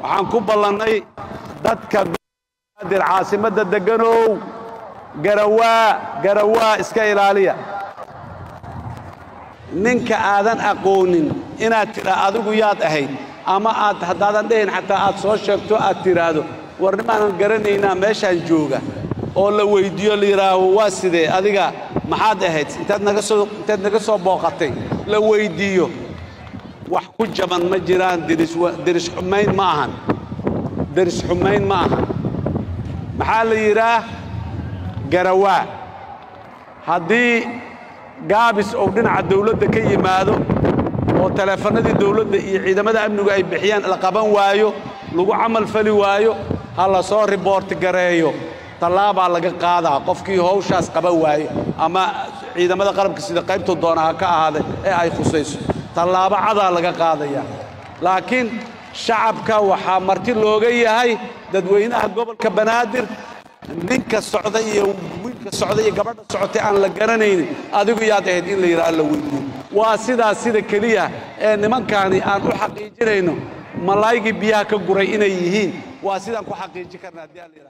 Waxaan ku ballannay dadka Banaadir caasimadda degganow, garawaa garawaa iska ilaaliya. Ninka aadan aqoonin inaad tidhaa adigu yaad ahayd, ama aad haddaadan dhehin xataa aad soo sheegto, aad tidhaahdo war nimaanan garanaynaa meeshaan jooga, oo la weyddiiyo, la yidhaaho waa sidee, adiga maxaad ahayd, intaad naga soo booqatay, la weyddiiyo. Wax ku jaban ma jiraan. Deris xumayn ma ahan, deris xumayn ma ahan. Maxaa la yidhaah? Garawaa. Haddii gaabis uu dhinaca dawladda ka yimaado oo taleefannadii dawladda iyo ciidamada amnigu ay bixiyaan la qaban waayo, lagu camal fali waayo, ha la soo riboort gareeyo, tallaabaa laga qaadaa qofkii hawshaas qaban waayo, ama ciidamada qalabka sida qaybtuu doona ha ka ahaada ee ay khusayso, tallaabo cadaa laga qaadaya. Laakiin shacabka waxaa marti looga yahay, dadweynaha gobolka Banaadir, ninka socda iyo wiilka socda iyo gabadha socotay aan la garanaynin, adigu yaad ahayd, in la yidhaha, la weydiiyo. Waa sidaas sida keliya ee nimankaani aan u xaqiijinayno malaaygii biyaha ka guray inay yihiin. Waa sidaan ku xaqiijin karna haddii aan la yidhaha.